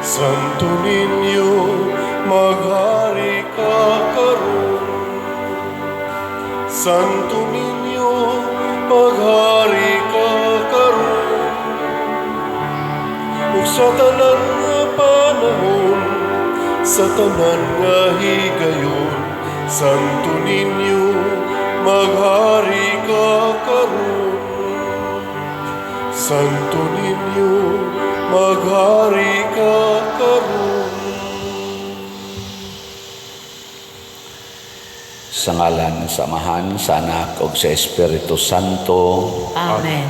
Santo Niño, maghari ka karon. Santo Niño, maghari ka karon. Ug sa tanan nga panahon, sa tanan nga higayon, Santo Niño, maghari ka karon. Santo Niño, maghari ka karon. Sa ngalan sa Amahan, sa Anak ug sa Espiritu Santo. Amen.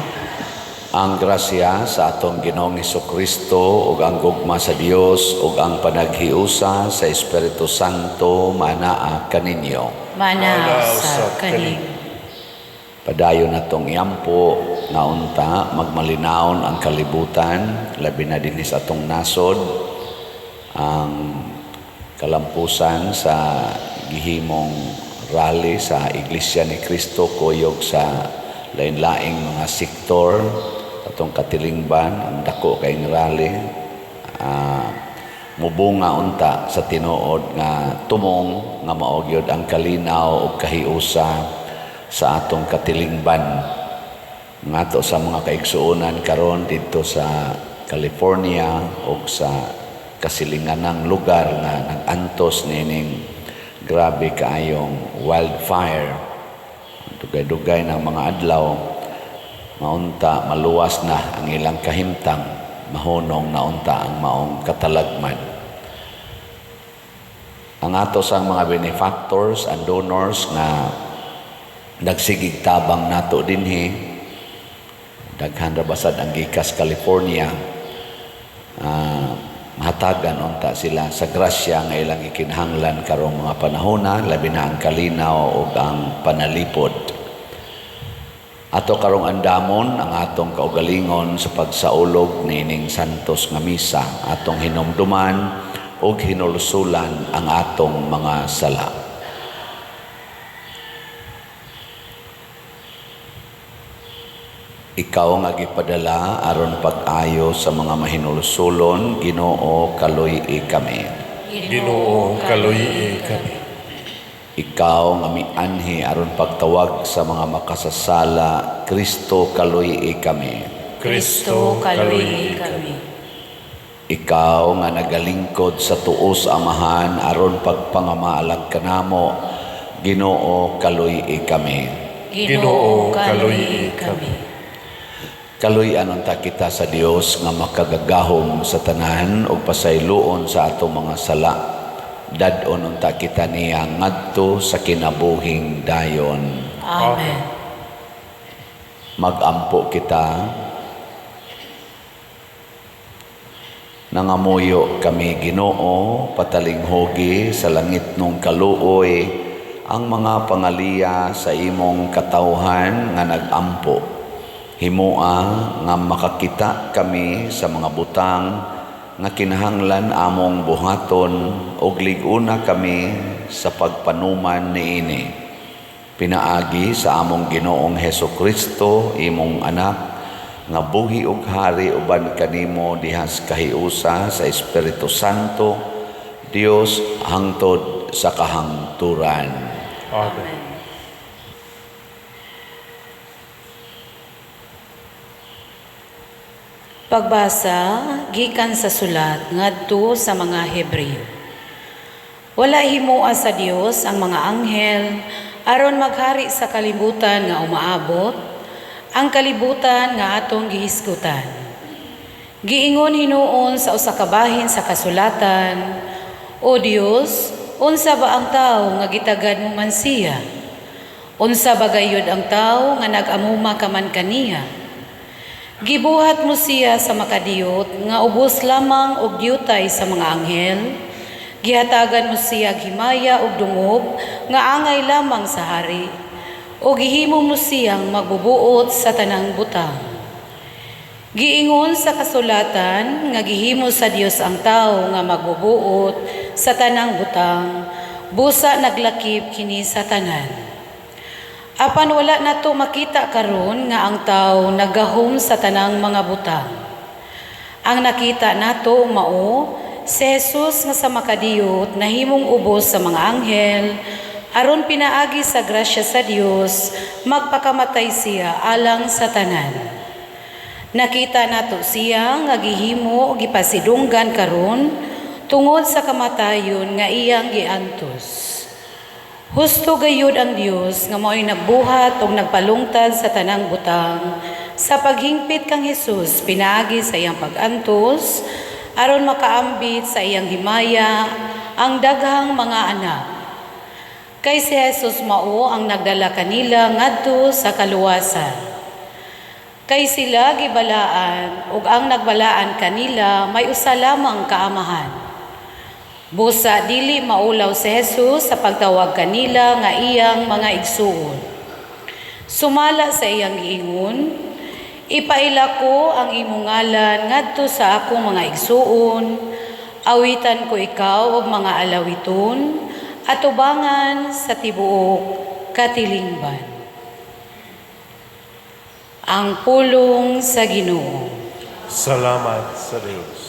Ang grasya sa atong Ginoong Kristo ug ang gugma sa Dios ug ang panaghiusa sa Espiritu Santo manaa kaninyo. Mana usab kaninyo. Padayon natong iampo nga unta magmalinawon ang kalibutan, labi na dinhi sa atong nasod, ang kalampusan sa gihimong rally sa Iglesia ni Cristo kuyog sa lain-laing mga sektor atong katilingban, ang dako kayong rally, mubunga unta sa tinuod nga tumong nga mao gyud ang kalinaw ug kahiusa sa atong katilingban. Ngadto sa mga kaigsuonan karon didto sa California ug sa kasilinganang lugar nga nag-antos niining grabe kaayong wildfire, dugay-dugay ng mga adlaw, maunta maluwas na ang ilang kahimtang, mahunong na unta ang maong katalagman. Ang ato sang mga benefactors and donors nga nagsigig tabang nato dinhi, daghan ra basad ang gikas California, mahatagan unta sila sa grasya nga ilang gikinahanglan karong mga panahona, labi na ang kalinaw ug ang panalipod. Ato karong andamon ang atong kaugalingon sa pagsaulog niining santos nga misa, atong hinumduman ug hinulsulan ang atong mga sala. Ikaw nga gipadala aron pag-ayo sa mga mahinulsulon, Ginoo, kaluy-i kami. Ginoo, kaluy-i kami. Ikaw nga mianhi aron pagtawag sa mga makasasala, Kristo, kaluy-i kami. Kristo, kaluy-i kami. Ikaw nga nagalingkod sa tuos Amahan aron pagpangamaalag kanamo, Ginoo, kaluy-i kami. Ginoo, kaluy-i kami. Kaluy-an unta kita sa Dios nga makagagahom sa tanan ug pasayloon sa atong mga sala. Dad-on unta kita niya ngadto sa kinabuhing dayon. Amen. Magampo kita. Nangamuyo kami, Ginoo, patalinghugi sa langit nung kaluoy ang mga pangaliya sa imong katawhan nga nagampo. Himua nga makakita kami sa mga butang nga kinahanglan among buhaton ug lig-una kami sa pagpanuman niini. Pinaagi sa among Ginoong Hesukristo, imong anak, nga buhi ug hari uban kanimo dihas kahiusa sa Espiritu Santo, Dios hangtod sa kahangturan. Amen. Pagbasa gikan sa sulat ngadto sa mga Hebreo. Wala himua sa Dios ang mga anghel aron maghari sa kalibutan nga umaabot, ang kalibutan nga atong gihisgutan. Giingon hinuon sa usa ka bahin sa kasulatan, O Dios, unsa ba ang tawo nga gitagad mo man siya? Unsa ba gayud ang tawo nga nag-amuma ka man kaniya? Gibuhat mo siya sa makadiyot nga ubos lamang og diyutay sa mga anghel. Gihatagan mo siya himaya og dungog nga angay lamang sa hari. O gihimo mo siyang magbubuot sa tanang butang. Giingon sa kasulatan nga gihimo sa Dios ang tawo nga magbubuot sa tanang butang, busa naglakip kini sa tanan. Apan wala nato makita karon nga ang tawo nagahom sa tanang mga butang. Ang nakita nato mao Si Jesus nga sa makadiyot nahimong ubos sa mga anghel, aron pinaagi sa grasya sa Dios magpakamatay siya alang sa tanan. Nakita nato siya nga gihimo gipasidunggan karon tungod sa kamatayon nga iyang giantos. Husto gayud ang Dios nga mao'y nagbuhat ug nagpalungtad sa tanang butang sa paghingpit kang Hesus pinaagi sa iyang pag-antos aron makaambit sa iyang himaya ang daghang mga anak. Kay si Jesus mao ang nagdala kanila ngadto sa kaluwasan. Kay sila gibalaan ug ang nagbalaan kanila may usa lamang ka amahan. Busa dili maulaw si Jesus sa pagtawag kanila nga iyang mga igsuon. Sumala sa iyang giingon, "Ipaila ko ang imong ngalan ngadto sa akong mga igsuon, awitan ko ikaw og mga alawiton, atubangan sa tibuok katilingban." Ang pulong sa Ginoo. Salamat sa Dios.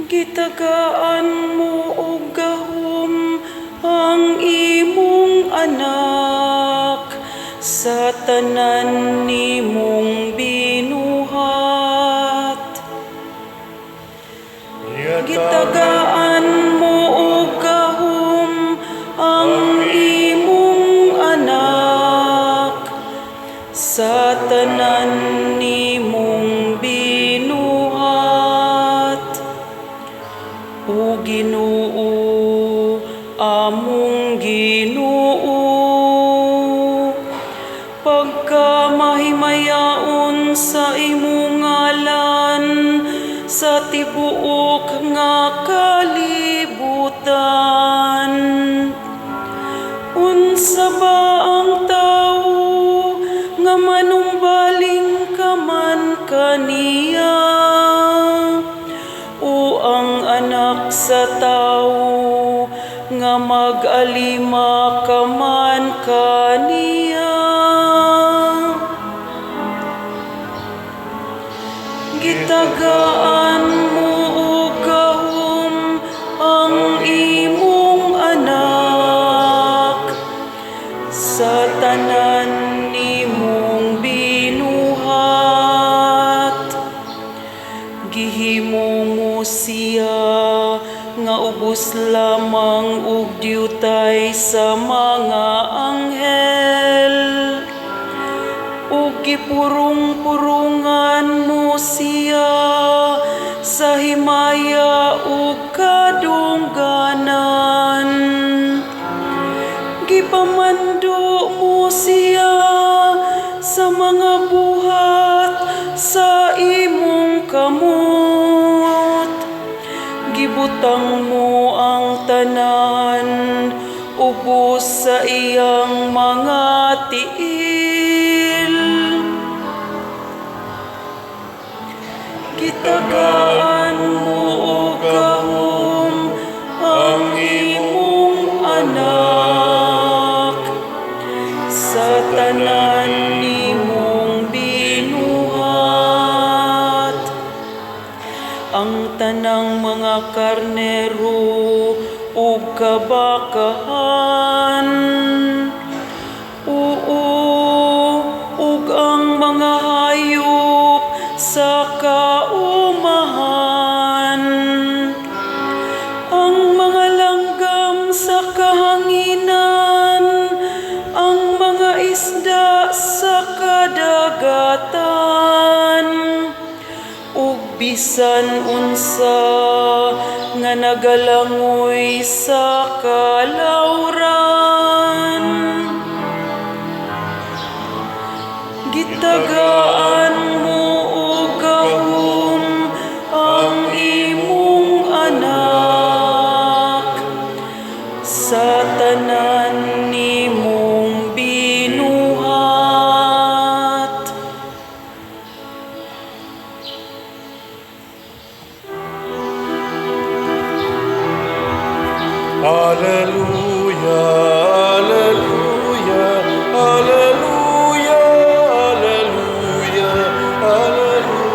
Gitagaan mo og gahom ang imong anak sa tanan nimong binuhat. Gitagaan mo og gahom ang imong anak sa tanan nimong binuhat. O Ginoo, among Ginoo, pagkamahimayaon sa imong ngalan sa tibuok nga kalibutan. Unsa ba ang tawo nga manumbaling ka man kaniya? O ang anak sa tawo nga mag-alima ka man kaniya? Gitagaan mo og gahom ang imong anak sa tanan nimong binuhat. Gihimo mo siya nga ubos lamang og diutay sa mga anghel, ug gipurong-purungan mo siya sa himaya ug kadungganan. Gipamando mo siya sa mga buhat sa imong kamot. Gibutang mo ang tanan ubos sa iyang mga tiil. Gitagaan mo og gahom ang imong anak sa tanan nimong binuhat. Ang tanang mga karnero ug kabakahan, oo, ug ang mga hayop sa kaumahan, ang mga langgam sa kahanginan, ang mga isda sa kadagatan, ug bisan unsa nga nagalangoy sa kalawran. Gitagaan mo og gahom ang imong anak sa tanan nimong binuhat. Alleluia, Alleluia, Alleluia, Alleluia, Alleluia.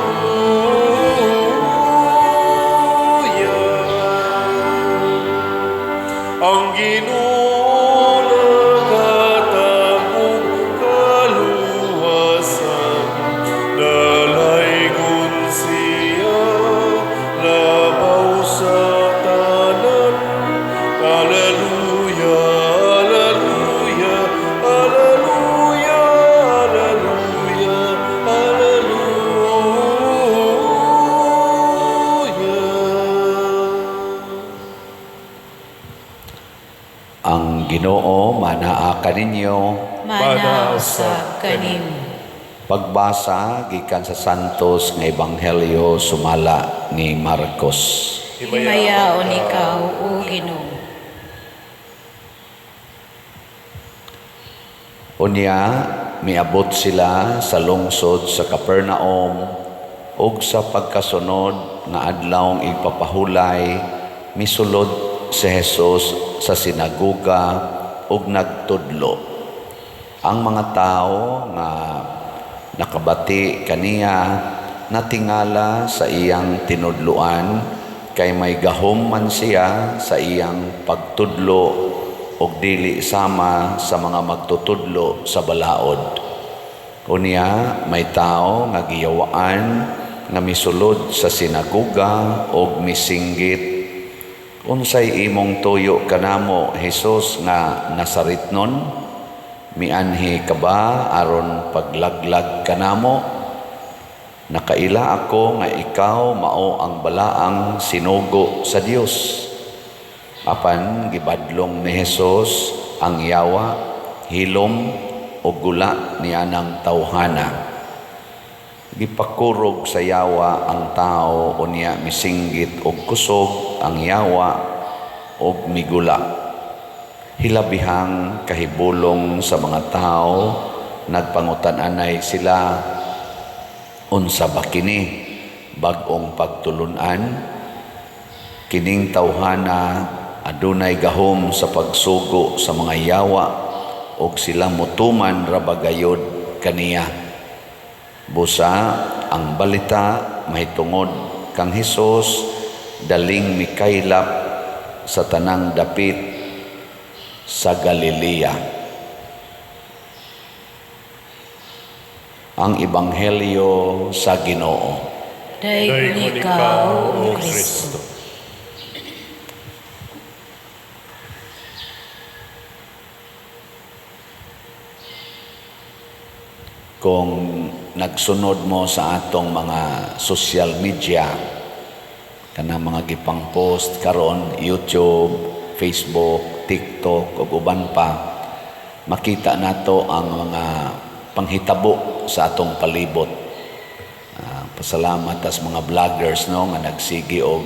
Ang Ginoo naghatag og kaluwasan, dalaygon siya labaw sa tanan. Alleluia, Alleluia, Alleluia, Alleluia, Alleluia. Ang Ginoo manaa kaninyo. Manaa usab kanimo. Pagbasa gikan sa Santos nga Ebanghelyo sumala ni Marcos. Himayaon ikaw, o Ginoo. Unya miabot sila sa lungsod sa Capernaum ug sa pagkasunod nga adlawng igpapahulay, misulod si Jesus sa sinagoga ug nagtudlo. Ang mga tawo nga nakabati kaniya natingala sa iyang tinudloan, kay may gahom man siya sa iyang pagtudlo ug dili sama sa mga magtutudlo sa balaod. Unya may tao nga giyawaan nga misulod sa sinagoga ug misinggit, "Unsay imong tuyo kanamo, Hesus nga Nazaretnon? Mianhi ka ba aron paglaglag kanamo? Nakaila ako nga ikaw mao ang balaang sinugo sa Dios." Apan gibadlong ni Hesus ang yawa, hilom ug gula nianang tawhana. Gipakurog sa yawa ang tao, unya misinggit og kusog ang yawa ug migula. Hilabihang kahibulong sa mga tao, nagpangutan-anay sila, "Unsa ba kini bag-ong pagtulun-an? Kining tawhana adunay gahom sa pagsugo sa mga yawa ug sila motuman ra ba gayod kaniya." Busa ang balita mahitungod kang Hesus daling mikaylap sa tanang dapit sa Galilea. Ang Ebanghelyo sa Ginoo. Daygon ikaw, O Kristo. Kung nagsunod mo sa atong mga social media, kanang mga gipang post karon, YouTube, Facebook, TikTok ug uban pa, makita nato ang mga panghitabo sa atong palibot. Pasalamat tas mga vloggers, no, nga nagsigi og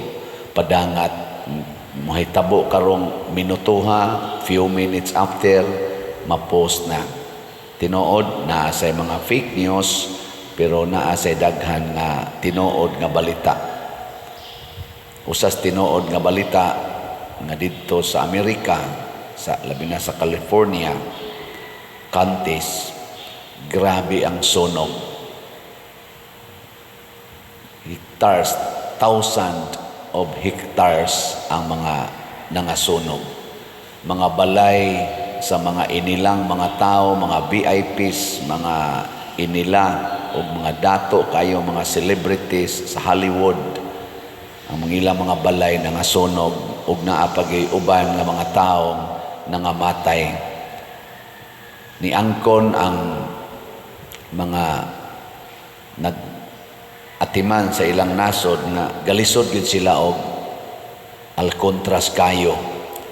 padangat mahitabo karong minutuha, few minutes after ma-post na. Tinuod naa say mga fake news, pero naa say daghan nga tinuod nga balita. Usas tinuod nga balita nga didto sa Amerika, sa labi na sa California counties, grabe ang sunog. Hectares, thousand of hectares ang mga nangasunog. Mga balay sa mga inilang mga tao, mga VIPs, mga inila o mga dato kayo, mga celebrities sa Hollywood, ang mga ilang mga balay nangasunog ug naa pagay uban nga mga tawo nangamatay. Niangkon ang mga nag-atiman sa ilang nasod nga galisod gyud sila og alkontras kayo,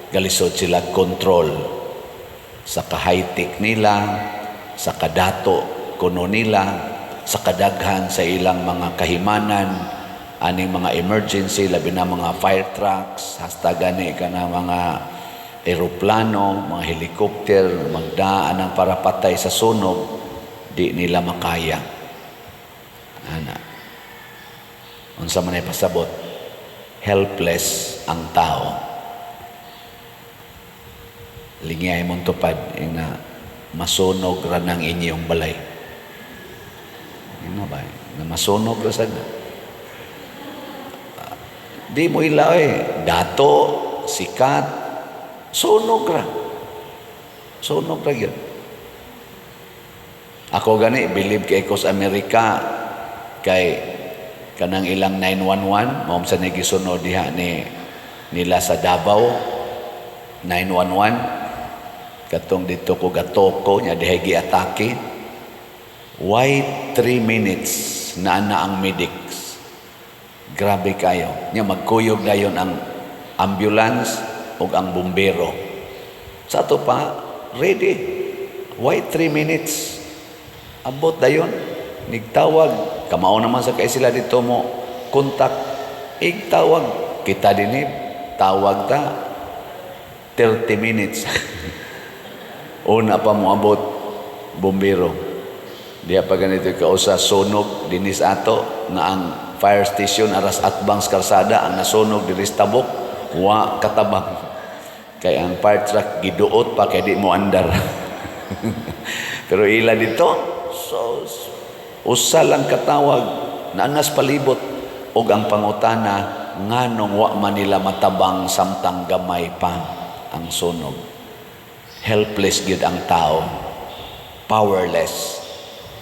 galisod sila control sa ka-high-tech nila, sa kadato kuno nila, sa kadaghan sa ilang mga kahimanan, aning mga emergency, labi na mga fire trucks, hasta gani ka na mga eroplano, mga helicopter, magdaan ang para patay sa sunog, di nila makaya. Ana. Unsa man ay pasabot, helpless ang tao. Lingiyay mong tupad na masunog ra ng inyong balay. Ano ba? Na masunog ra sad na. Di mo ila eh. Dato, sikat, sunog ra. Sunog ra yun. Ako gani, believe kay ko sa Amerika, kay kanang ilang 911, mao sa gisunod diha ni nila sa Davao, 911, katong dito ko gatoko, nya dihay giatake. Why 3 minutes na na ang medics? Grabe kayo. Nya magkuyog dayon ang ambulance ug ang bumbero. Sa ato pa, ready. Why 3 minutes? Abot dayon. Nigtawag. Kamao naman sa kay sila dito mo kontak. Igtawag. Kita dinhi, tawag ta. 30 minutes. Una pa mo abot bumbero. Diya pa ganito kausa sunog dinis ato nga ang fire station aras atbang sa karsada, ang nasunog diri sa tabok wa katabang kay ang fire truck giduot pa kay di mo andar. Pero ila dito, so usa lang katawag, naangas palibot. Ug ang pangutana, nganong wa man nila matabang samtang gamay pa ang sunog? Helpless gyud ang tao, powerless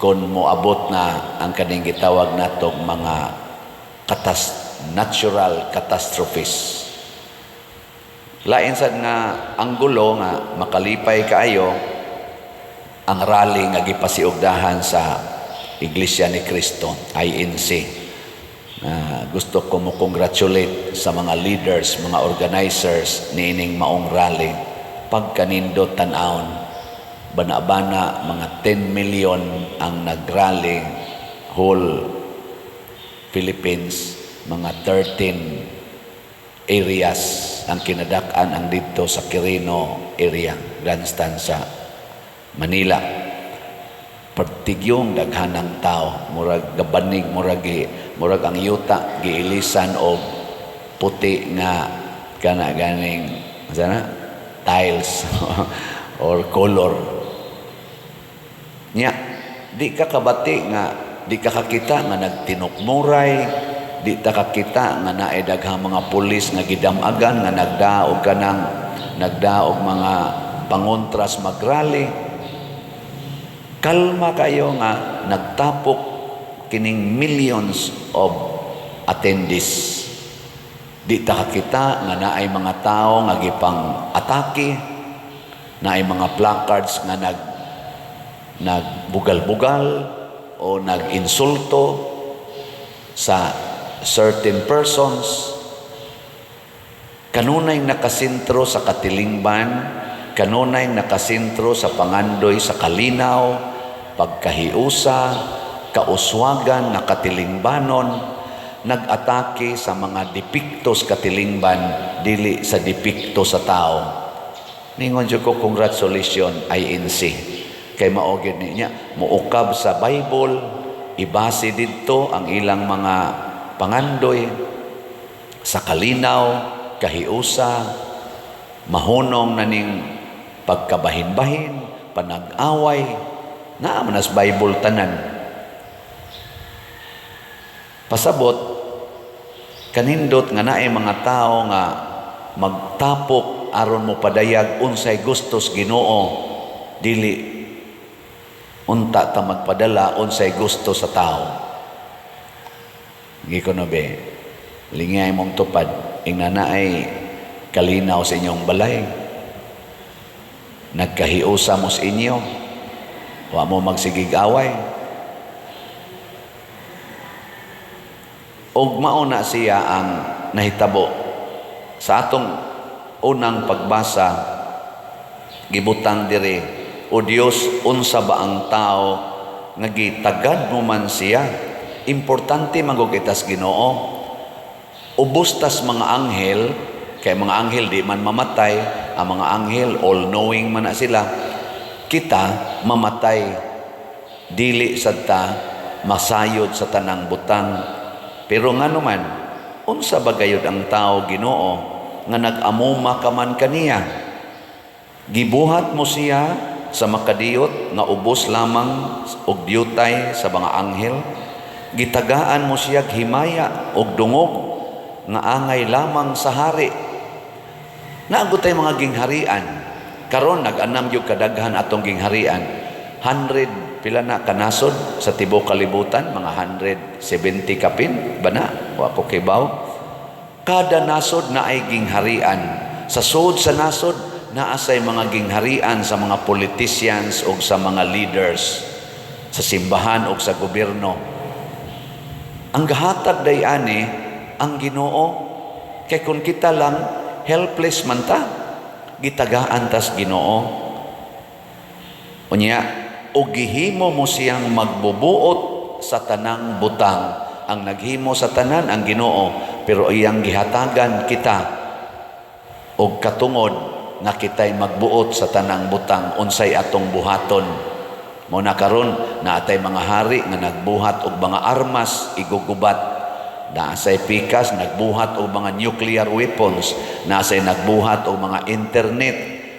kung moabot na ang kaning gitawag natog mga natural catastrophes. Lain sad nga anggulo nga makalipay kaayo ang rally nga gipasiugdahan sa Iglesia ni Cristo, INC. Na gusto ko mo congratulate sa mga leaders, mga organizers niining maong rally. Pagkanindot tan-awon, bana-bana mga 10 million ang nagrally whole Philippines, mga 13 areas ang kinadak-an, ang dito sa Quirino area, grandstand sa Manila. Partigyong daghanang tao, murag gabanig, murag ang yuta giilisan og puti nga kana ganing sana tiles or color. Nya di ka kabati nga di ka kakita nga nagtinukmuray, di ta kakita nga naay daghang mga pulis nga gidamagan nga nagdaog kanang nagdaog mga pangontras magrally. Kalma kayo nga nagtapok kining millions of attendees. Di ta kakita nga naay mga tao nga gipang atake, naay mga placards nga nagbugal-bugal o nag-insulto sa certain persons. Kanunay nakasentro sa katilingban, kanunay nakasentro sa pangandoy sa kalinaw, pagkahiusa, kauswagan nga katilingbanon, nag-atake sa mga depektos katilingban, dili sa depekto sa tao. Ningon jud ko, congratulations INC. Kay mao gyud niya muukab sa Bible, ibase didto ang ilang mga pangandoy sa kalinaw, kahiusa, mahunong na ning pagkabahin-bahin, panag-away, naa man nas Bible tanan. Pasabot, kanindot nga naay mga tao nga magtapok aron mo padayag unsay gustos Ginoo, dili unta ta magpadala unsay gusto sa tao. Giko no be, lingay mong tupad, ingna naay kalinaw sa inyong balay. Nagkahiusa mo sa inyo, wa mo magsigig away. Og mao na siya ang nahitabo sa atong unang pagbasa, gibutang diri, "O Dios, unsa ba ang tao nga gitagad mo man siya?" Importante man gud kitas Ginoo. Ubos tas mga anghel, kay mga anghel di man mamatay, ang mga anghel all knowing man na sila. Kita mamatay, dili sad ta masayod sa tanang butang. Pero ngano man, unsa ba gayud ang tao, Ginoo, nga nag-amuma ka man kaniya? Gibuhat mo siya sa makadiyot nga ubos lamang og diyutay sa mga anghel. Gitagaan mo siya himaya og dungog nga angay lamang sa hari. Naa gud tay mga gingharian. Karon nag-anam gyud kadaghan atong gingharian. 100 pila na kanasod sa tibuok kalibutan, mga 170 kapin ba na? Wa ko kibaw. Kada nasod naay gingharian. Sa sud sa nasod naa say mga gingharian sa mga politicians o sa mga leaders sa simbahan o sa gobyerno. Ang gahatag day ani ang Ginoo, kay kung kita lang, helpless man ta. Gitagaan tas Ginoo. Unya, og gihimo mo siyang magbubuot sa tanang butang. Ang naghimo sa tanan ang Ginoo, pero iyang gihatagan kita og katungod nga kitay magbuot sa tanang butang, unsay atong buhaton. Mo na karon naatay mga hari nga nagbuhat og mga armas igugubat. Naa say pikas nagbuhat og mga nuclear weapons, naa say nagbuhat og mga internet,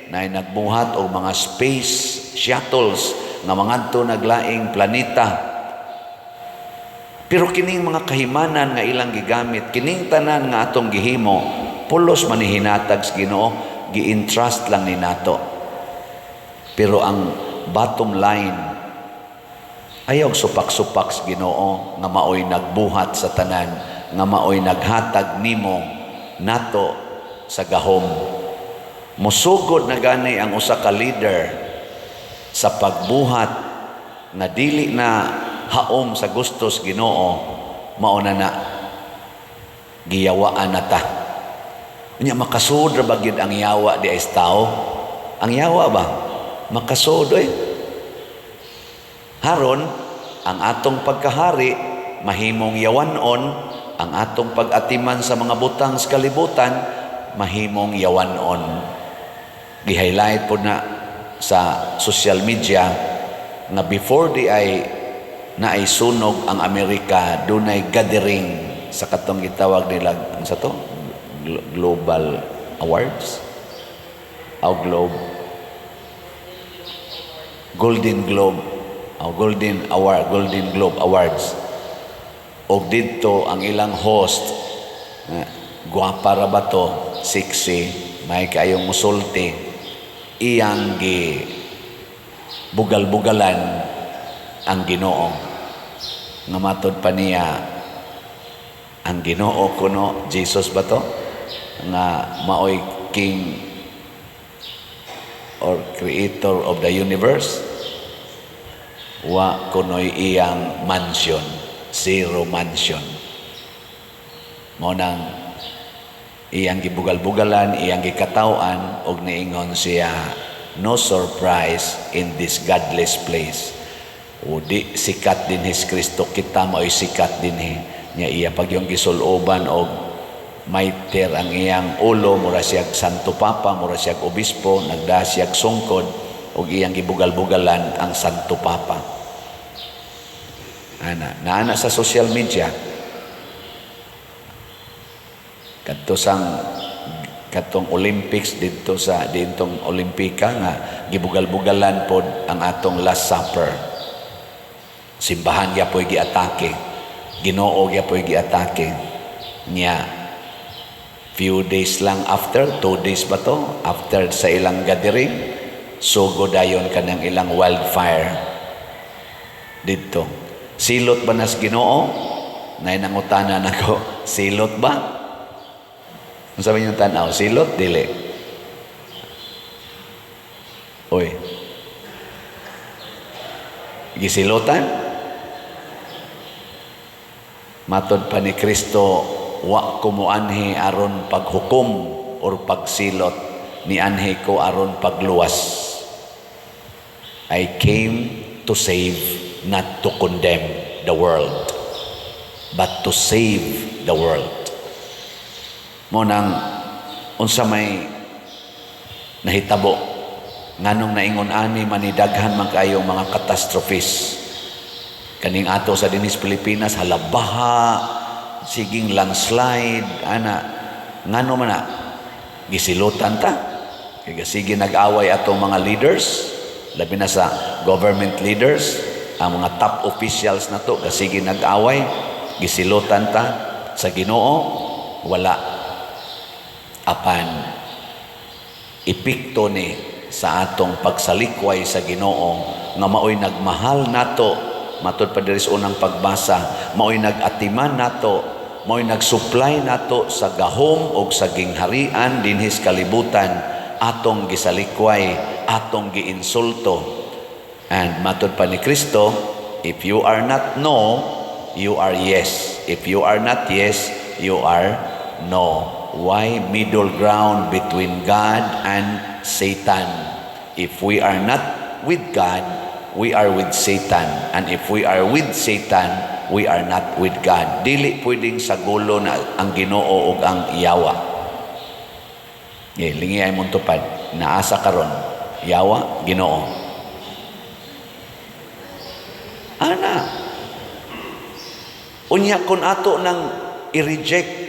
naay nagbuhat og mga space shuttles nga mangadto naglaing planeta. Pero kining mga kahimanan nga ilang gigamit, kining tanan nga atong gihimo, pulos man ni hinatag sa Ginoo, gi-entrust lang ni nato. Pero ang bottom line, ayaw supak-supak sa Ginoo nga maoy nagbuhat sa tanan, nga maoy naghatag nimo nato sa gahom. Musugod na gani ang usa ka leader sa pagbuhat nga dili na haom sa gustos Ginoo, mao na na giyawaan na ta. Unya, makasud ra ba gyud ang yawa di ay sa tao? Ang yawa ba? Makasud oy. Haron ang atong pagkahari mahimong yawanon, ang atong pag-atiman sa mga butang sa kalibutan mahimong yawanon. Gi-highlight po na sa social media nga before di ay naay sunog ang Amerika, dunay gathering sa katong gitawag nila, ang sa to Global Awards aw Globe, Golden Globe aw Golden Award, Golden Globe Awards. Og didto ang ilang host, gwapa ra ba to, sexy, may kaayong musulti, iyang gi bugal-bugalan ang Ginoo nga matod pa niya ang Ginoo kuno Jesus ba to nga maoy king or creator of the universe, wa kunoy iyang mansion, zero mansion. Mo nang iyang gibugal-bugalan, iyang gikataw-an, og niingon siya, "No surprise in this godless place." O di sikat din his Kristo, kita mao'y sikat din niya. Iya pag yung gisuloban og mitre ang iyang ulo, mura siyag Santo Papa, mura siyag obispo, nagda siyag sungkod og iyang gibugal-bugalan ang Santo Papa. Ana naana sa social media kadto sang katong Olympics didto sa dintong Olimpika nga gibugal-bugalan pod ang atong Last Supper. Simbahan gyapoy giatake, Ginoo gyapoy giatake niya. Few days lang after, 2 days ba to after sa ilang gathering, sugo dayon kanang ilang wildfire didto. Silot ba nas Ginoo? Nay nangutana nako, silot ba? Ang sabi niyo, tanaw, silot dili? Oy, gisilotan. Matod pa ni Kristo, "Wa ko moanhi aron paghukom or pagsilot, nianhi ko aron pagluwas." I came to save, not to condemn the world, but to save the world. Mo nang unsa may nahitabo, nganong naingon ani manidaghan man kayo mga catastrophes kaning ato sa dinis Pilipinas, halabaha, siging landslide ana, ngano man na gisilutan ta? Kay sige nag-away atong mga leaders, labi na sa government leaders, ang mga top officials na to, sige nag-away, gisilutan ta sa Ginoo, wala. Apan epekto ni sa atong pagsalikway sa Ginoo nga maoy nagmahal nato, matud pa diri sa unang pagbasa, maoy nag-atiman nato, maoy nag-supply nato sa gahom og sa gingharian dinhis kalibutan, atong gisalikway, atong giinsulto. And matud pa ni Kristo, if you are not no, you are yes. If you are not yes, you are no. Why middle ground between God and Satan? If we are not with God, we are with Satan. And if we are with Satan, we are not with God. Dili pwedeng sagulo na ang Ginoo ug ang yawa. Eh, lingi ay mong tupad. Naasa karon. Yawa, Ginoo. Ana. Unya kung ato nang i-reject,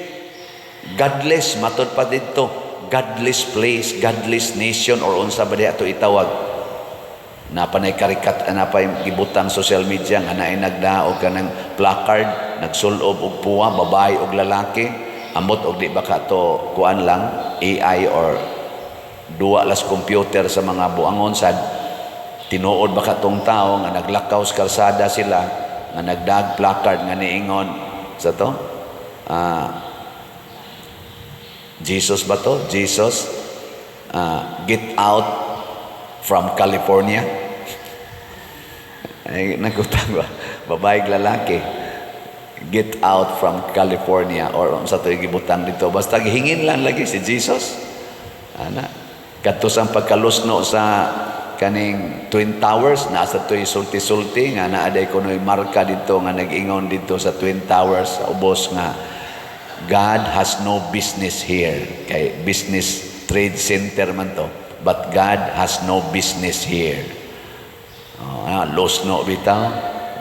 godless, matod pa dito, godless place, godless nation, or unsa ba di ato itawag. Napanay karikat, napay gibutang social media nga naay nagdaog kanang placard, nagsulob og puwa, babae og lalaki. Ambot og di ba ka to kuan lang, AI or duwa las computer sa mga buangon sad. Tinuod ba ka tong tao nga naglakaw sa kalsada sila nga nagdag placard nga niingon sa to, Jesus ba to? Jesus, get out from California. Ay, nagutang ba? Babae, lalaki. Get out from California or sa to gibutang dito. Basta gihingin lang lagi si Jesus. Ana. Kadto sa pagkalusno sa kaning Twin Towers, nasa to'y sulti-sulti nga naa day kuno'y marka dito nga nag-ingon dito sa Twin Towers sa ubos nga "God has no business here." Kay business trade center man to. But God has no business here. Oh, lusno bitaw.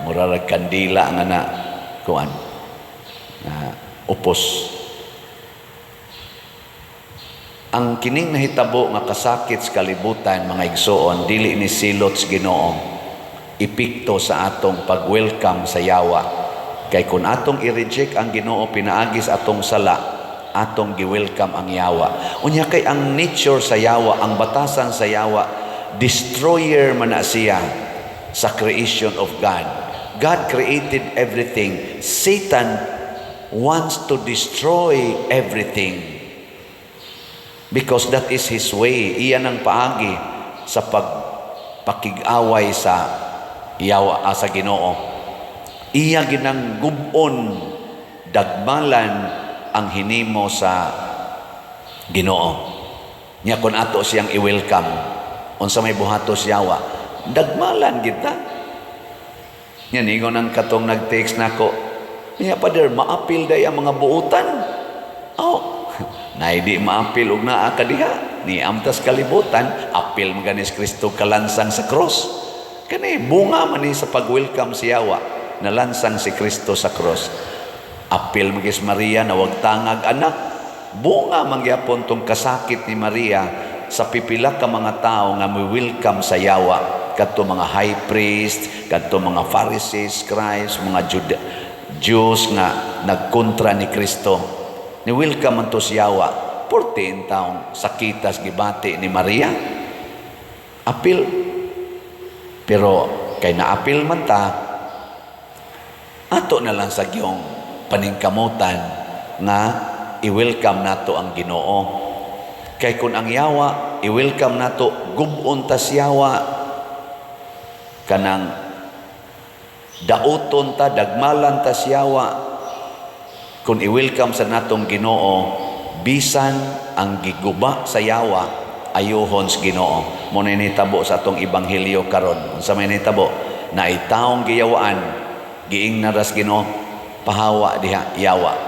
Mura rag kandila nga na kuan. Na upos. Ang kining nahitabo nga kasakit sa kalibutan, mga igsoon, dili ni silot sa Ginoo. Epekto sa atong pag-welcome sa yawa. Kay kung atong i-reject ang Ginoo pinaagi sa atong sala, atong gi-welcome ang yawa. Unya kay ang nature sa yawa, ang batasan sa yawa, destroyer man na siya sa creation of God. God created everything. Satan wants to destroy everything. Because that is his way. Iyan ang paagi sa pagpakig-away sa yawa, sa Ginoo. Iya ginang gubon, dagmalan ang hinimo sa Ginoo. Nya kung ato siyang i-welcome, unsa may buhatos yawa, dagmalan kita. Nya ningon ang katong nag-text nako, "Nya Father, maapil day ang mga buutan." Oh, nay di maapil og naa ka diha. Ni amtas kalibutan, apil man ganis Kristo kalansang sa cross. Kani bunga man ni sa pag-welcome si yawa, nalansang si Kristo sa cross. Apil magis Maria na wag tangag anak. Bunga mangyapon tong kasakit ni Maria sa pipila ka mga tao nga mo-welcome sa yawa, kadto mga high priest, kadto mga Pharisees, scribes, mga Jews nga nagkontra ni Kristo. Ni welcome man to si yawa. 14 taong sakitas gibati ni Maria. Apil. Pero kay naapil man ta, ato na lang sa giyong paningkamutan nga i-welcome nato ang Ginoo. Kay kung ang yawa, i-welcome nato, gubon tas yawa, kanang dauton ta, dagmalan tas yawa. Kung i-welcome sa natong Ginoo, bisan ang giguba sa yawa, ayuhon sa Ginoo. Mo na nitabo sa atong ebanghelyo karon. Unsa may nitabo? Na taong giyawaan, giing naras Ginoo, "Pahawa diha, yawa."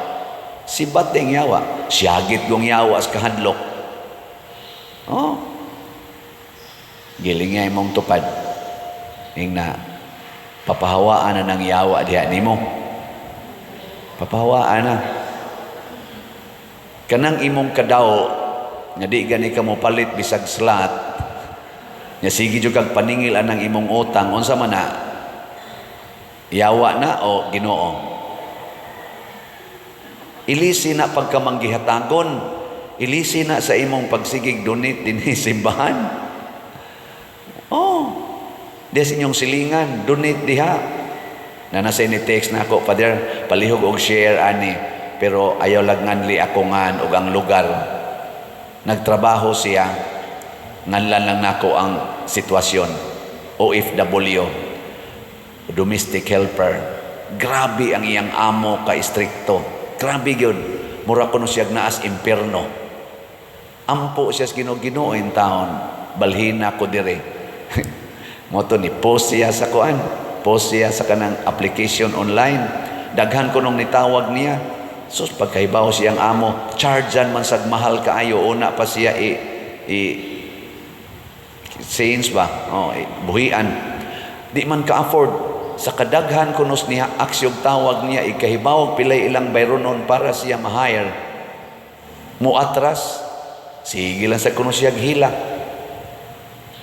Sibat ding yawa, siyagit gong yawa sa kahadlok. Oh. Giling nga imong tupad. Ing na papahawaan na ng yawa diha nimo. Papahawaan na. Kanang imong kadaw Nga di gani ka mo palit bisag slot. Nya sige jud kag paningil anang imong utang, unsa man na? Yawa na o Ginoo? Ilisi na pagkamanggihatagon. Ilisi na sa imong pagsigig donate dinhi simbahan. Oh, diha sa inyong silingan, donate diha. Na nasa ni text na ako, "Father, palihog og share ani," pero ayaw lang nganli ako ngan og ang lugar. Nagtrabaho siya, nganlan lang nako ang sitwasyon. OFW, domestic helper. Grabe ang iyang amo ka istrikto. Grabe gyud. Mura kuno siya naas impierno. Ampo siya sa Ginoo, "Ginoo in taon, balhina ko dire." Mao to ni post siya sa kuan, post siya sa kanang application online. Daghan ko nung nitawag niya. Sus, pagkahibaw siyang amo, chargean man sag mahal kaayo, una pa siya i change ba? Oh, buhian. Di man ka-afford. Sa kadaghan kunos niya aksyog tawag niya, ikahibaw pilay ilang bayronon para siya ma-hire. Muatras, sige lang sa kuno siya hilak.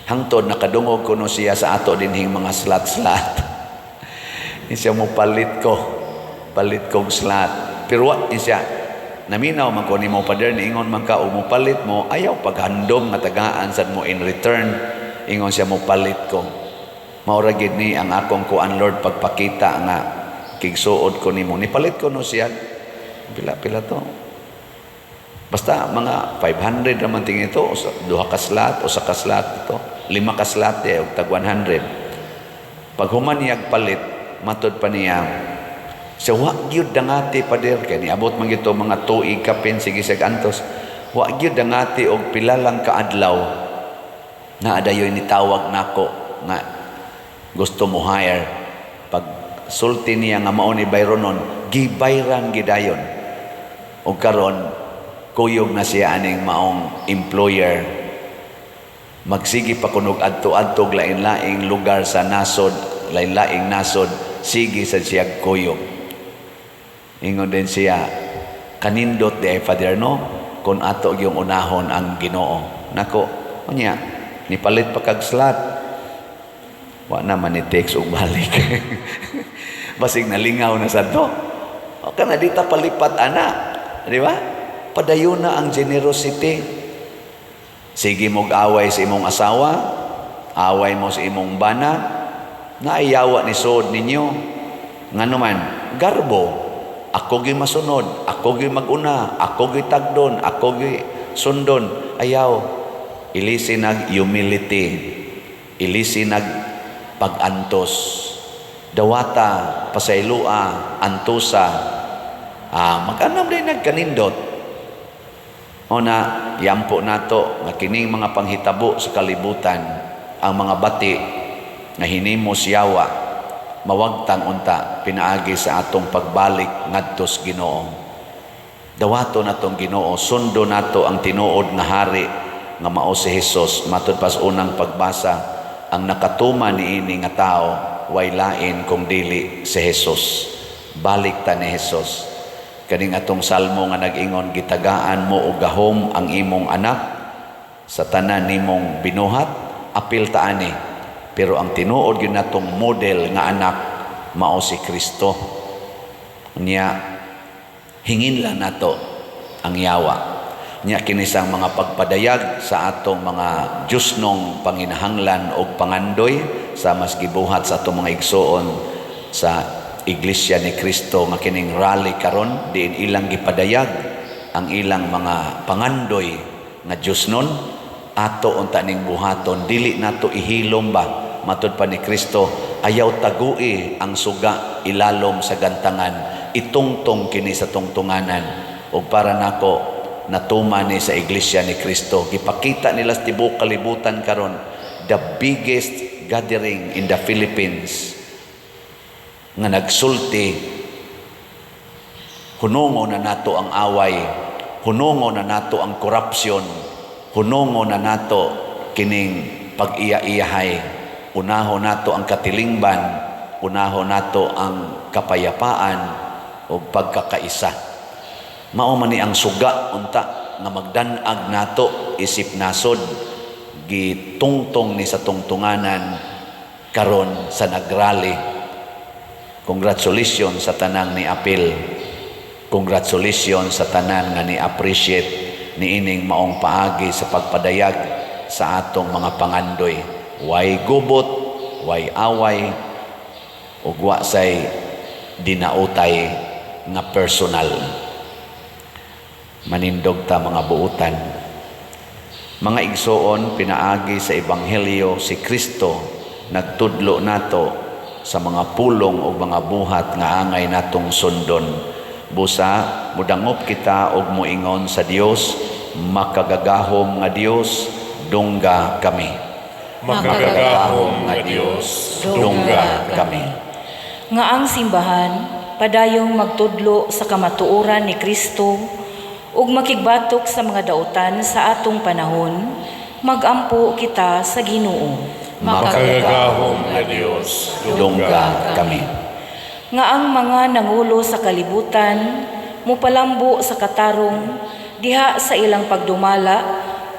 Hangtod nakadungog kuno siya sa ato dinhing mga slot-slot. Ni siya mo palit ko. Palit kog slot. Pero wa ni siya naminaw man ko nimo, Father, niingon man ka og mopalit mo, ayaw paghandom nga tagaan sad mo in return. Ingon siya, mo palit ko. Mao ra gid ni ang akong kuan, Lord, pagpakita nga kigsuod ko nimo. Nipalit ko no siya. Pila pila to? Basta mga 500 naman tingin ito, o duha ka slot, o sa ka slot ito, lima ka slot eh, og tag 100. Pag human niya palit, matod pa niya, sa wa gyud dangati, Pader, kay niabot man gito mga tuig kapin sige sa antos. Wa gyud dangati og pila lang ka adlaw na adayoy nitawag nako nga gusto mo hire. Pag sulti niya nga mao ni bayronon, gibayran gidayon. Og karon kuyog na siya aning maong employer. Magsige pa kunog adto-adto lain-laing lugar sa nasod, lain-laing nasod, sige sa siya kuyog. Ingon din siya, kanindot di ay, Father, no, kung ato yung unahon ang Ginoo. Nako, unya, nipalit pa kag slot. Wa naman ni text og balik. Basig nalingaw na sa to. O kana di ta palipat ana, di ba? Padayon na ang generosity. Sige mog away sa imong asawa, away mo sa imong bana, naayawa ni suod ninyo. Ngano man, garbo. Ako gyud masunod, ako gyud maguna, ako gyud tagdon, ako gyud sundon. Ayaw. Ilisi nag humility. Ilisi nag pag-antos. Dawata, pasaylua, antusa. Ah, mag-anam din nagkanindot. O na, yampo nato nga kining mga panghitabo sa kalibutan, ang mga bati nga hinimo siyawa, mawagtang unta pinaagi sa atong pagbalik ngadto sa Ginoo. Dawato natong Ginoo, sundo nato ang tinuod nga hari nga mao si Hesus. Matud pas unang pagbasa, ang nakatuma niini nga tao way lain kung dili si Hesus. Balik ta ni Hesus. Kaning atong salmo nga nag-ingon, gitagaan mo og gahom ang imong anak sa tanan nimong binuhat, apil ta ani. Pero ang tinuod gyud natong model nga anak mao si Kristo. Nya hingin lang nato ang yawa. Nya kini sang mga pagpadayag sa atong mga Diyosnong panginahanglan og pangandoy sa mas gibuhat sa atong mga igsuon sa Iglesia ni Cristo nga kining rally karon, diin ilang gipadayag ang ilang mga pangandoy nga Diyosnon, ato unta ning buhaton, dili nato ihilom ba. Matud pa ni Kristo, ayaw tagui ang suga ilalom sa gantangan, itungtong kini sa tungtunganan. Ug para nako, natuma ni sa Iglesia ni Kristo. Gipakita nila sa tibuok kalibutan karon, the biggest gathering in the Philippines nga nagsulti, hunungo na nato ang away, hunungo na nato ang korupsyon, hunungo na nato kining pag-iya-iyahay, unaho nato ang katilingban, unaho nato ang kapayapaan o pagkakaisa. Mao man ni ang suga unta. nga magdanag nato isip nasod, gitungtong ni sa tungtunganan karon sa nagrally. Congratulations sa tanang ni apil. Congratulations sa tanan nga ni appreciate niining maong paagi sa pagpadayag sa atong mga pangandoy. Way gubot, way away, ug wa say dinautay nga personal. Manindog ta, mga buutan. Mga igsoon, pinaagi sa ebanghelyo, si Kristo nagtudlo nato sa mga pulong o mga buhat nga angay natong sundon. Busa mudangop kita og moingon sa Dios: Makagagahom nga Dios, dungga kami. Makagagahom nga Dios, dungga kami. Nga ang simbahan padayong magtudlo sa kamatuoran ni Kristo ug makigbatok sa mga dautan sa atong panahon, magampo kita sa Ginoo. Makagagahom nga Dios, dungga kami. Nga ang mga nangulo sa kalibutan mupalambo sa katarong diha sa ilang pagdumala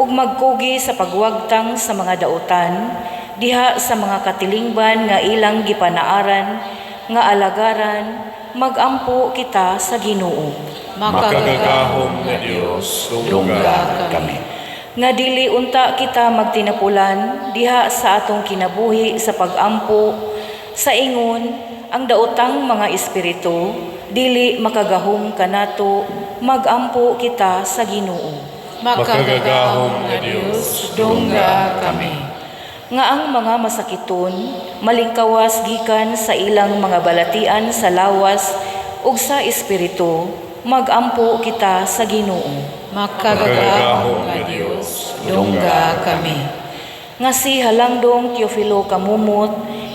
ug magkugi sa pagwagtang sa mga dautan diha sa mga katilingban nga ilang gipanaaran nga alagaran, magampo kita sa Ginoo. Makagagahom nga Dios, dungga kami. Nga dili unta kita magtinapulan diha sa atong kinabuhi sa pagampo sa ingon ang daotang mga espiritu dili makagahom kanato, magampo kita sa Ginoo. Makagagahom nga Dios, dungga kami. Nga ang mga masakiton malingkawas gikan sa ilang mga balatian sa lawas ug sa espiritu, magampo kita sa Ginoo. Makagagahom nga Dios, dungga kami. Nga si Halangdong Teofilo Camomot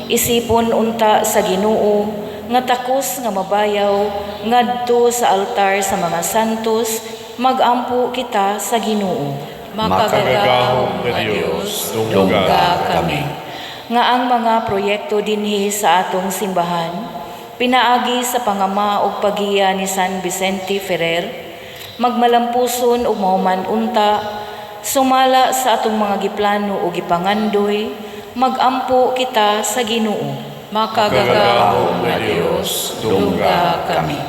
isipon unta sa Ginoo nga takos nga mabayaw ngadto sa altar sa mga santos, magampo kita sa Ginoo. Makagagahom nga Dios, dungga kami. Nga ang mga proyekto dinhi sa atong simbahan pinaagi sa pangama ug pagiya ni San Vicente Ferrer magmalampuson ug mahuman unta sumala sa atong mga giplano ug gipangandoy, magampo kita sa Ginoo. Makagagahom nga Dios, dungga kami.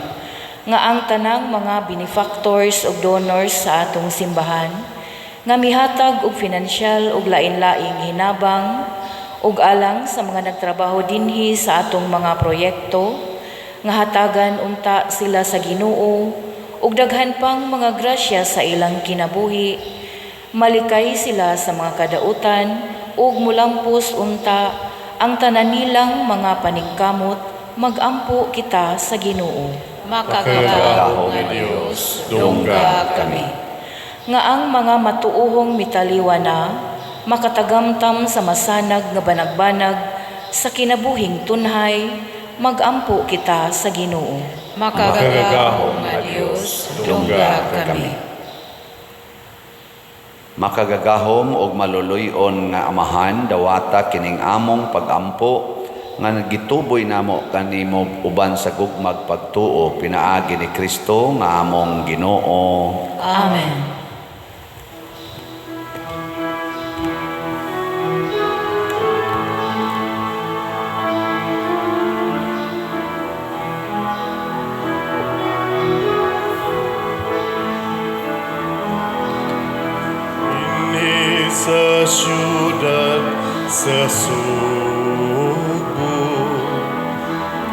Nga ang tanang mga benefactors ug donors sa atong simbahan nga mihatag og finansyal ug lain-laing hinabang ug alang sa mga nagtrabaho dinhi sa atong mga proyekto, nga hatagan unta sila sa Ginoo ug daghan pang mga grasya sa ilang kinabuhi, malikay sila sa mga kadautan ug mulampos unta ang tanan nilang mga paningkamot, magampo kita sa Ginoo. Makagagahom nga Dios, dungga kami. Nga ang mga matuohong mitaliwa na makatagamtam sa masanag nga banagbanag sa kinabuhing tunhay, magampo kita sa Ginoo. Makagagahom nga Dios, dungga kami. Makagagahom og maluluy-on nga Amahan, dawata kining among pagampo nga gituboy namo kanimo uban sa gugmag pagtuo pinaagi ni Kristo nga among Ginoo. Amen. Dinhi sa siyudad sa Sugbo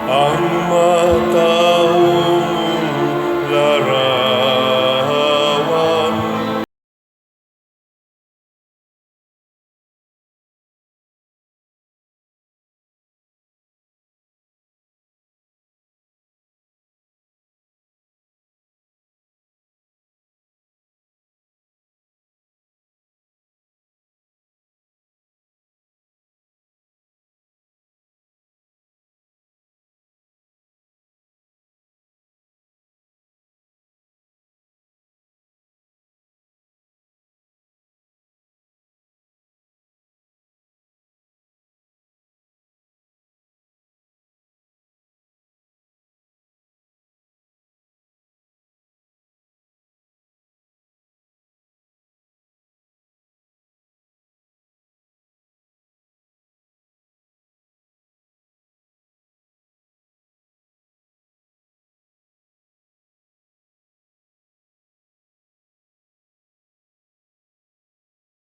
ang matahong larawan.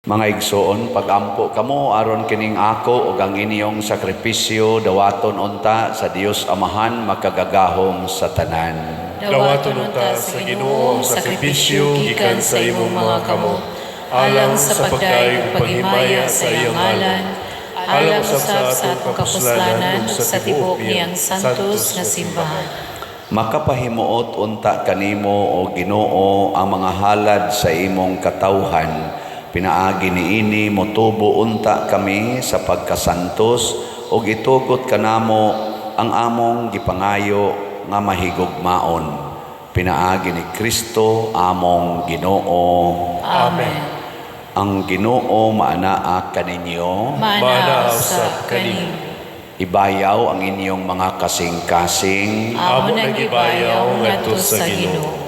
Mga igsoon, pagampo kamo aron kining ako ug ang inyong sakripisyo dawaton unta sa Dios Amahan makagagahom sa tanan. Dawaton unta sa Ginoo ang sakripisyo gikan sa imong mga kamot, alang sa pagdayeg ug paghimaya sa iyang ngalan, alang usab sa atong kapuslanan ug sa tibuok niyang santos nga simbahan. Makapahimuot unta kanimo, o Ginoo, ang mga halad sa imong katawhan. Pinaagi niini motubo unta kami sa pagkasantos ug itugot kanamo ang among gipangayo nga mahigugmaon. Pinaagi ni Kristo among Ginoo. Amen. Ang Ginoo maanaa kaninyo. Maanaa usab kanimo. Ibayaw ang inyong mga kasing-kasing. Amo nang gibayaw ngadto sa Ginoo.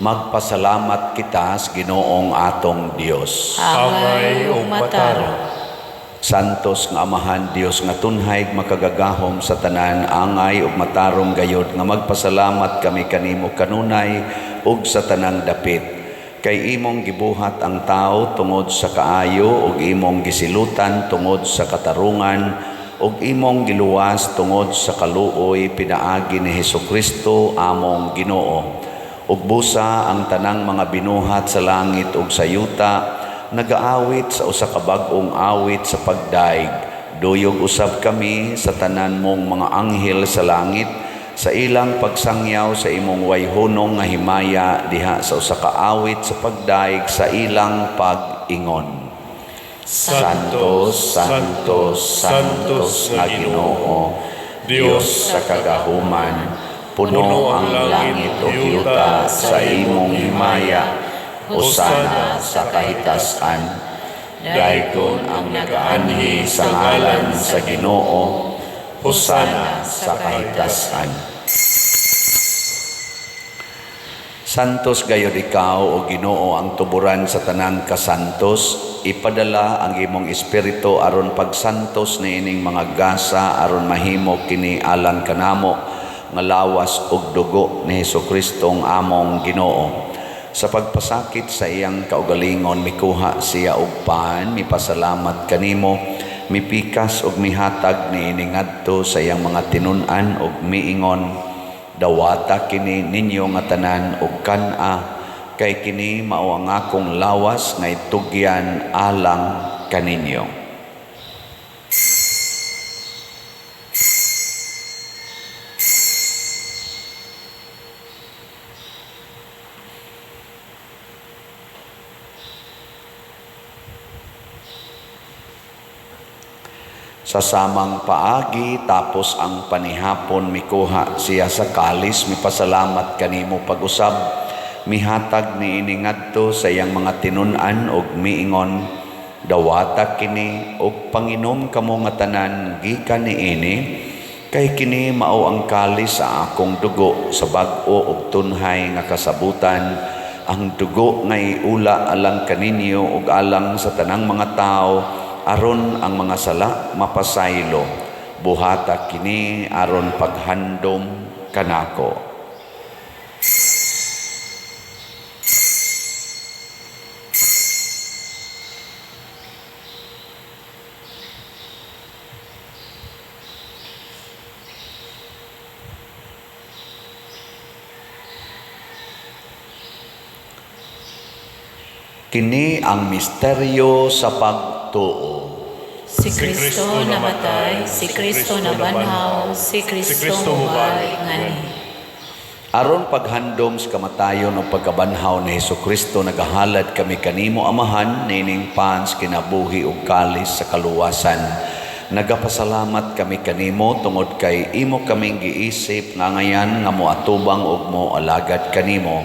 Magpasalamat kita sa Ginoong atong Dios. Angay ug matarong. Santos nga Amahan, Dios nga tunhay, makagagahom sa tanan, angay ug matarong gayod nga magpasalamat kami kanimo kanunay ug sa tanang dapit. Kay imong gibuhat ang tao tungod sa kaayo ug imong gisilutan tungod sa katarungan ug imong giluwas tungod sa kaluoy pinaagi ni Hesukristo among Ginoo. Ug busa ang tanang mga binuhat sa langit ug sa yuta nagaawit sa usa ka bag-ong awit sa pagdaig. Duyog usab kami sa tanan mong mga anghel sa langit sa ilang pagsangyaw sa imong wayhunong nga himaya diha sa usa ka awit sa pagdaig sa ilang pag-ingon. Santo, Santo, Santos nga Ginoo, Dios sa kagahuman, puno ang langit ug yuta sa imong himaya. Hosana sa kahitasan. Daygon ang nagaanhi sa ngalan sa Ginoo. Hosana sa kahitasan. Santos gayod ikaw, o Ginoo, ang tuburan sa tanang kasantos. Ipadala ang imong espiritu aron pagsantos niining mga gasa aron mahimo kini alang kanamo nga lawas ug dugo ni Hesukristo ang among Ginoo. Sa pagpasakit sa iyang kaugalingon, mikuha siya og pan, mipasalamat kanimo, mipikas ug mihatag niini ngadto sa iyang mga tinun-an ug miingon, "Dawata kini ninyo nga tanan ug kan-a, kay kini mao ang akong lawas nga itugyan alang kaninyo." Sa samang paagi, tapos ang panihapon, mikuha siya sa kalis, mipasalamat kanimo pag-usab, mihatag niini ngadto sa iyang mga tinun-an ug miingon, "Dawata kini ug panginom kamo nga tanan gikan niini, kay kini mao ang kalis sa akong dugo sa bag-o ug tunhay nga kasabutan, ang dugo nga iula alang kaninyo ug alang sa tanang mga tawo aron ang mga sala mapasaylo. Buhata kini aron paghandom kanako." Kini ang misteryo sa pagtuo. Si Kristo namatay, si Kristo nabanhaw, si Kristo mubalik ngani. Aron paghandom sa kamatayon o pagkabanhaw ni Hesukristo, nagahalad kami kanimo, Amahan, nining pan sa kinabuhi ug kalis sa kaluwasan. Nagapasalamat kami kanimo tungod kay imo kaming giisip nga ngayan nga moatubang ug moalagad kanimo.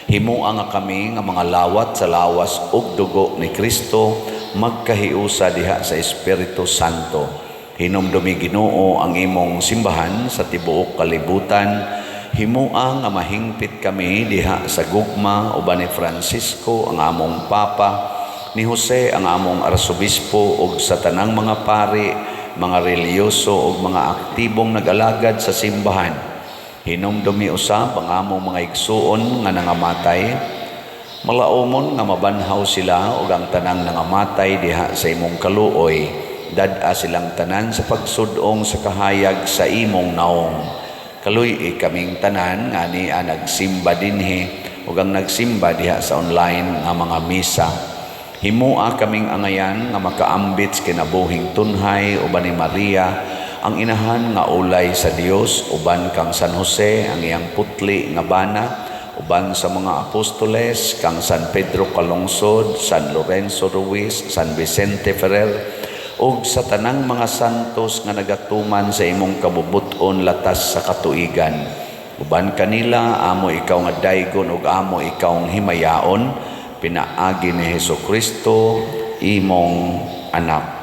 Himoa nga kami nga mga lawat sa lawas ug dugo ni Kristo magkahiusa diha sa Espiritu Santo. Hinumdumi, Ginoo, ang imong simbahan sa tibuok kalibutan. Himoa nga mahingpit kami diha sa gugma uban ni Francisco ang among Papa, ni Jose ang among Arsobispo ug sa tanang mga pari, mga relihiyoso ug mga aktibong nag-alagad sa simbahan. Hinumdumi usab ang among mga igsuon nga nangamatay. Malaumon nga mabanhaw sila ug ang tanang nangamatay diha sa imong kaluoy, dad-a silang tanan sa pagsud-ong sa kahayag sa imong naong. Kaluy-i kaming tanan nga ania nagsimba dinhi ug ang nagsimba diha sa online nga mga misa. Himua kaming angayan nga makaambit sa kinabuhing tunhay uban ni Maria, ang inahan nga ulay sa Dios, uban kang San Jose ang iyang putli nga bana, uban sa mga apostoles kang San Pedro Calungsod, San Lorenzo Ruiz, San Vicente Ferrer, ug sa tanang mga santos nga nagatuman sa imong kabubut-on latas sa katuigan. Uban kanila amo ikaw nga daygon ug amo ikaw himayaon, pinaagi ni Hesus Kristo imong anak.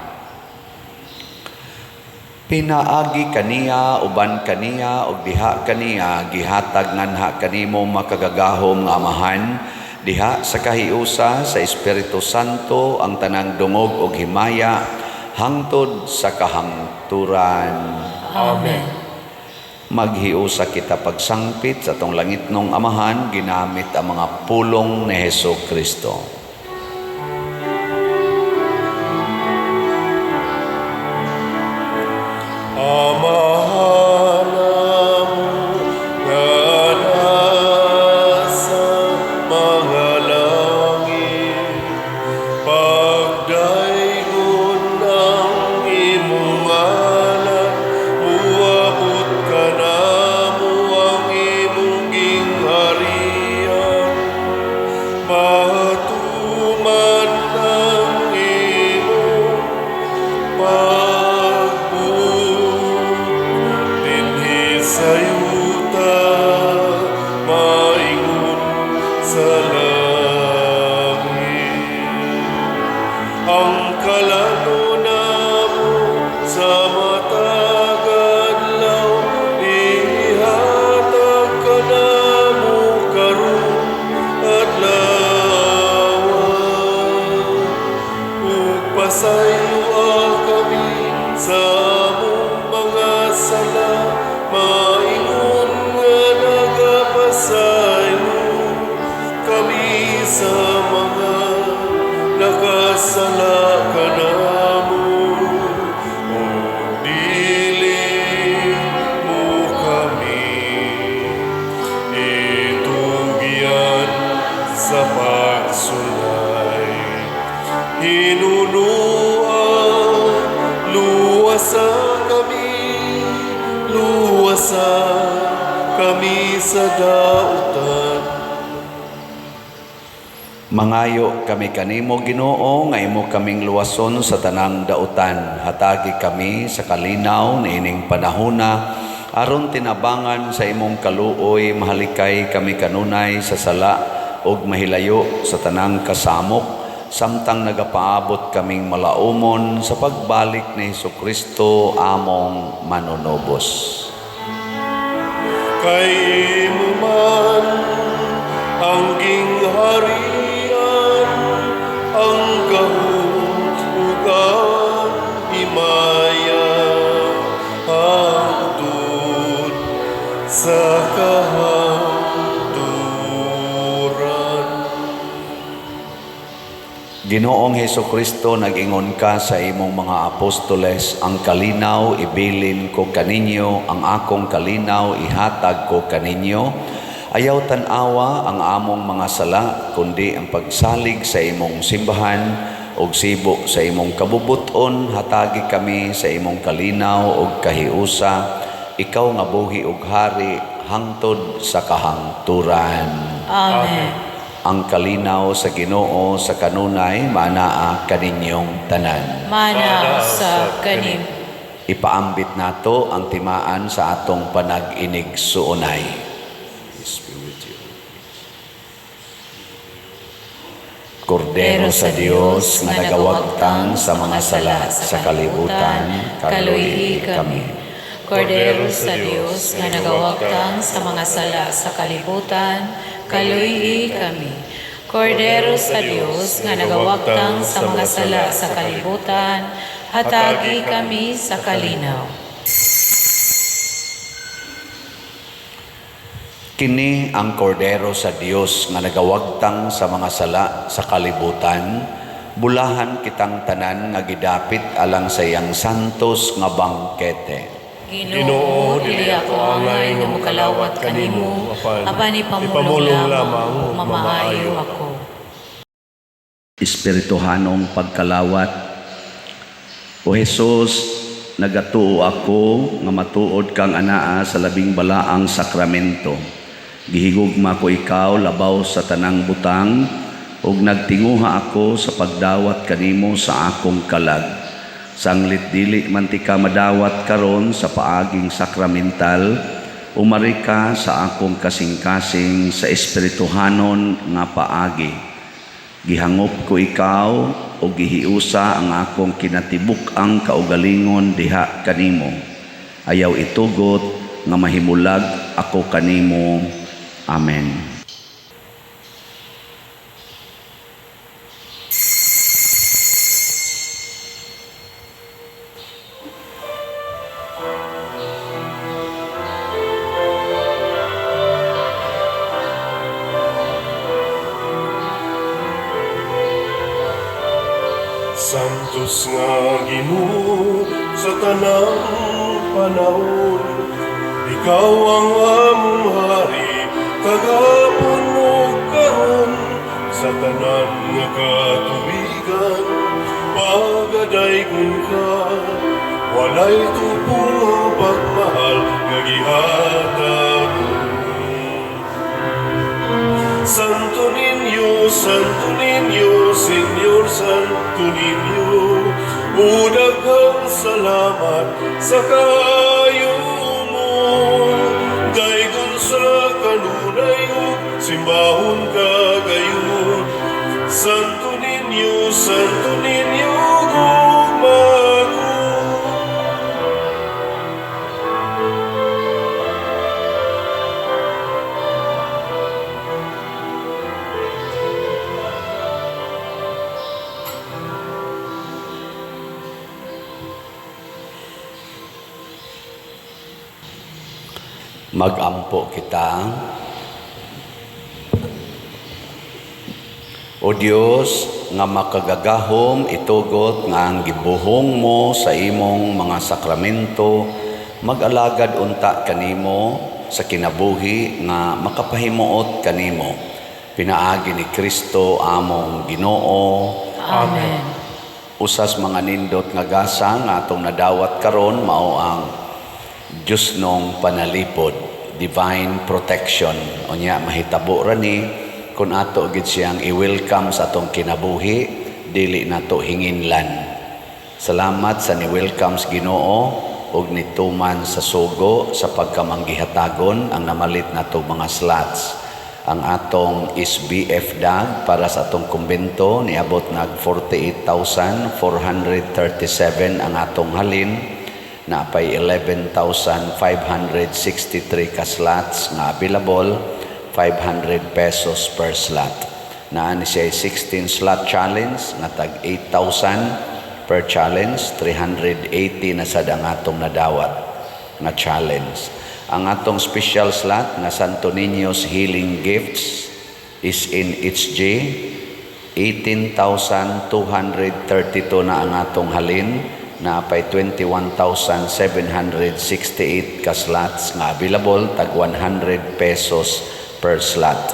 Pinaagi kaniya, uban kaniya, ug diha kaniya, gihatag nganha kanimo makagagahom nga Amahan, diha sa kahiusa sa Espiritu Santo ang tanang dungog ug himaya hangtod sa kahangturan. Amen. Maghiusa kita pagsangpit sa atong langitnong Amahan ginamit ang mga pulong ni Hesus Kristo. Amahan namo nga nasa mga langit, pagdaygon ang imong ngalan, muabot kanamo ang imong gingharian, matuman ang imong pagbuot dinhi sa yuta maingon sa langit. Ang kalan-on namo sa matag adlaw ihatag kanamo karong adlaw, ug pasayloa kami sa among mga sala, maingon nga nagapasaylo kami sa mga nakasala kanamo, ug dili mo kami itugyan sa pagsulay. Hinunua, luwasa kami, luwasa kami sa dautan. Mangayo kami kanimo, Ginoo, nga imo kaming luwason sa tanang dautan. Hatagi kami sa kalinaw niining panahona aron tinabangan sa imong kaluoy mahalikay kami kanunay sa sala ug mahilayo sa tanang kasamok, samtang nagapaabot kaming malaumon sa pagbalik ni Hesukristo among manunubos. Kay imo man ang gingharian, ang gahom ug ang himaya hangtod sa kahangturan. Ginoong Hesukristo, nag-ingon ka sa imong mga apostoles, "Ang kalinaw ibilin ko kaninyo, ang akong kalinaw ihatag ko kaninyo." Ayaw tan-awa ang among mga sala, kundi ang pagsalig sa imong simbahan, ug sibo sa imong kabubuton, hatagi kami sa imong kalinaw ug kahiusa, ikaw nga buhi ug hari hangtod sa kahangturan. Amen. Ang kalinaw sa Ginoo sa kanunay maanaa kaninyong tanan. Mana sa kanim. Ipaambit nato ang timaan sa atong panag-inig-suunay. Peace be with you. Kordero sa Dios nga nagawagtang sa mga sala sa kalibutan, kaluy-i kami. Kordero sa Dios nga nagawagtang sa mga sala sa kalibutan, kaluy-i kami. Kordero sa Dios nga nagawagtang sa mga sala sa kalibutan, hatagi kami sa kalinaw. Kini ang kordero sa Dios nga nagawagtang sa mga sala sa kalibutan. Bulahan kitang tanan nga gidapit alang sa iyang santos nga bangkete. Ginoo, dili ako angay nga mokalawat kanimo, apan ipamulong lamang ug mamaayo ako. Espirituhanong pagkalawat. O Hesus, nagatuo ako nga matuod kang anaa sa labing balaang sakramento. Gihigugma ko ikaw labaw sa tanang butang ug nagtinguha ako sa pagdawat kanimo sa akong kalag. Sanglit dili man tika madawat karon sa paaging sakramental, umari ka sa akong kasing-kasing sa espirituhanon nga paagi. Gihangop ko ikaw o gihiusa ang akong kinatibuk-ang kaugalingon diha kanimo. Ayaw itugot nga mahimulag ako kanimo. Amen. Santos nga Ginoo sa tanang panahon, ikaw ang among hari kagahapon ug karon, sa tanan nga katubigan pagadaygon ka, walay tupong ang pagmahal nga gihatag. Santo Niño, Santo Niño, Señor Santo Niño, o daghang salamat sa kaayo mo. Daygon sa kanunay ug simbahon ka gayon. Santo Niño, Santo Niño, gugma ko. Magampo kita. O Dios, nga makagagahom, itugot nga ang gibuhong mo sa imong mga sakramento, mag-alagad unta kanimo sa kinabuhi nga makapahimuot kanimo. Pinaagi ni Kristo among Ginoo. Amen. Usas mga nindot nga gasa nga atong nadawat karon mao ang Diyos nong panalipod, divine protection. Unya mahitabo ra ni kung ato gid siyang i-welcome sa atong kinabuhi, dili nato hinginlan. Salamat sa ni-welcome sa Ginoo ug nituman sa sugo sa pagkamanggihatagon ang namalit nato mga slots. Ang atong SBF dag para sa atong kumbento niabot nag 48,437 ang atong halin, naapay 11,563 ka slots nga available, 500 pesos per slot. Naa ni siya 16 slot challenge nga tag 8,000 per challenge, 380 na sad ang atong nadawat nga challenge. Ang atong special slot nga Santo Niño's Healing Gifts is in HG, 18,232 na ang atong halin, naapay 21,768 ka slots nga available, tag 100 pesos per slot.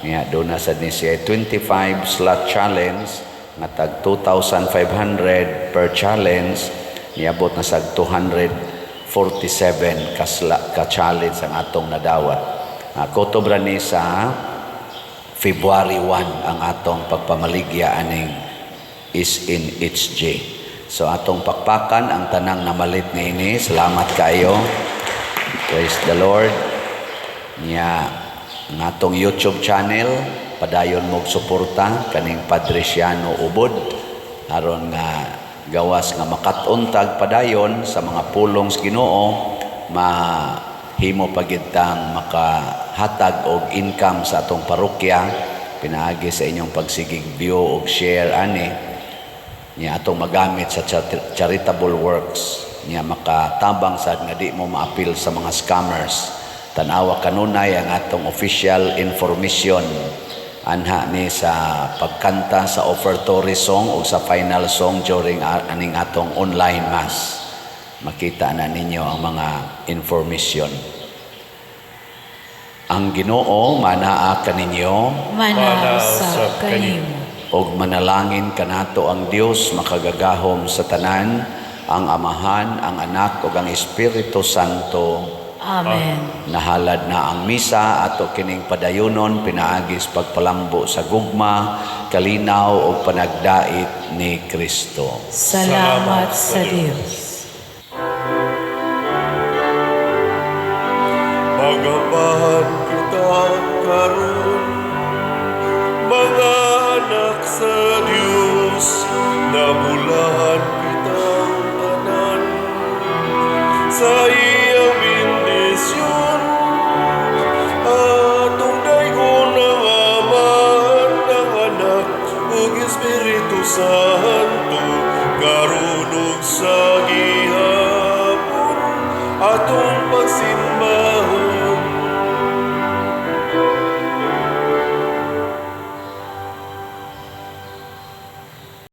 Nga doon na sad ni siya 25 slot challenge nga tag 2,500 per challenge, niabot na sag 247 ka challenge ang atong nadawat. Kotobra ni sa February 1 ang atong pagpamaligya aning is in HG. So atong pakpakan ang tanang namalit ni ini. Salamat kayo. Praise the Lord. Nya ang atong YouTube channel, padayon mog suporta kaning Padre Siano Ubod aron nga gawas nga makat-untag padayon sa mga pulong sa Ginoo, mahimo pagid tang makahatag og income sa atong parokya pinaagi sa inyong pagsigig view og share ani niya atong magamit sa charitable works niya, makatabang sad nga di mo maapil sa mga scammers. Tanawa kanunay ang atong official information anha ni sa pagkanta sa offertory song o sa final song during aning atong online mass. Makita na ninyo ang mga information. Ang Ginoo manaa kaninyo. Manaa usab kanimo. Og manalangin kanato ang Dios makagagahom sa tanan, ang Amahan, ang Anak ug ang Espiritu Santo. Amen. Nahalad na ang misa, ato kining padayunon pinaagi sa pagpalambo sa gugma, kalinaw ug panagdait ni Kristo. Salamat sa Dios. Magambahan kita karon, mga anak sa Dios, nabulahan kitang tanan sa iyang bendisyon. Atong daygon ang Amahan, ang Anak ug Espiritu Santo, karon ug sa gihapon, atong pagsimba.